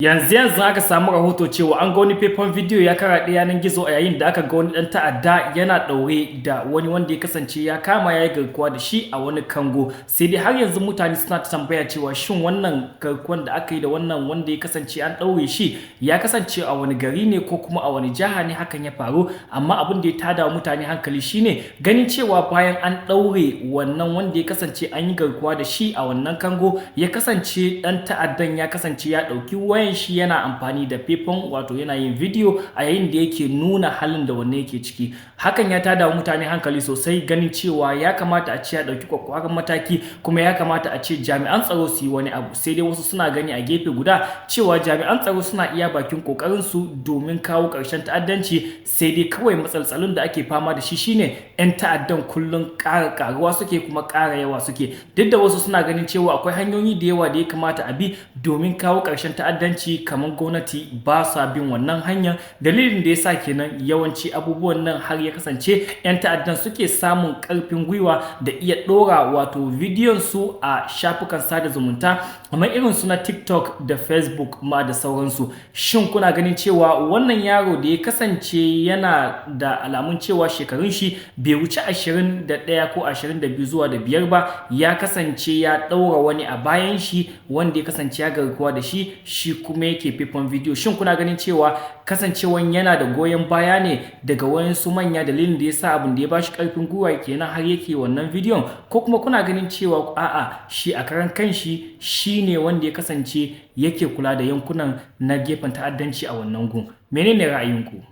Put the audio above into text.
Yanzu yanzu aka samu rahoto cewa an ga wani faifan bidiyo ya karaɗe yanar gizo a yayin da aka ga wani ɗan ta'adda yana ɗaure da wani wanda ya kasance ya kama ya yi garkuwa da shi a wani kango. Sai dai har yanzu mutane suna ta tambaya cewa shin wannan garkuwan da aka yi da wannan wanda ya kasance an ɗaure shi ya kasance a wani gari ne ko kuma a wani jiha ne hakan ya faru? Amma abin da ya tada wa mutane hankali shine ganin cewa bayan an ɗaure wannan wanda ya kasance an yi garkuwa da shi a wannan kango, ya kasance ɗan ta'addan ya kasance ya ɗauki wayan shi yana amfani da faifan, wato yana yin bidiyo a yayin da yake nuna halin da wannan yake ciki. Hakan ya tada wa mutane hankali sosai, ganin cewa ya kamata a ce a ɗauki kwakwaran mataki, kuma ya kamata a ce jami'an tsaro su yi wani abu. Sai dai wasu suna gani a gefe guda cewa jami'an tsaro suna iya bakin kokarin su domin kawo ƙarshen ta'addanci, sai dai kawai matsaltsalun da ake fama da shi shine 'yan ta'addan kullum ƙara ƙaruwa suke kuma ƙara yawa suke. Duk da wasu suna ganin cewa akwai hanyoyi da yawa da ya kamata a bi domin kawo ƙarshen ta'addanci, kamar gwamnati ba sa bin wannan hanyar. Dalilin da ya sa kenan yawanci abubuwan nan har ya kasance 'yan ta'addan suke samun ƙarfin gwiwa da iya ɗora wato bidiyon su a shafukan sada zumunta kamar irin su na TikTok da Facebook ma da sauransu. Shin kuna ganin cewa wannan yaro da ya kasance yana da alamun cewa shekarun shi bai wuce 21 ko 22 zuwa da 5 ba, ya kasance ya ɗaura wani a bayan shi wanda ya kasance ya garkuwa da shi, shi kuma yake faifan bidiyo, shin kuna ganin cewa kasancewan yana da goyon baya ne daga wayansu manya, dalilin da ya sa abin da ya bashi karfin gwiwa kenan har yake wannan bidiyon? Ko kuma kuna ganin cewa a'a, shi a karan kanshi shine wanda ya kasance yake kula da yankunan na gefen ta'addanci a wannan gun? Menene ra'ayinku?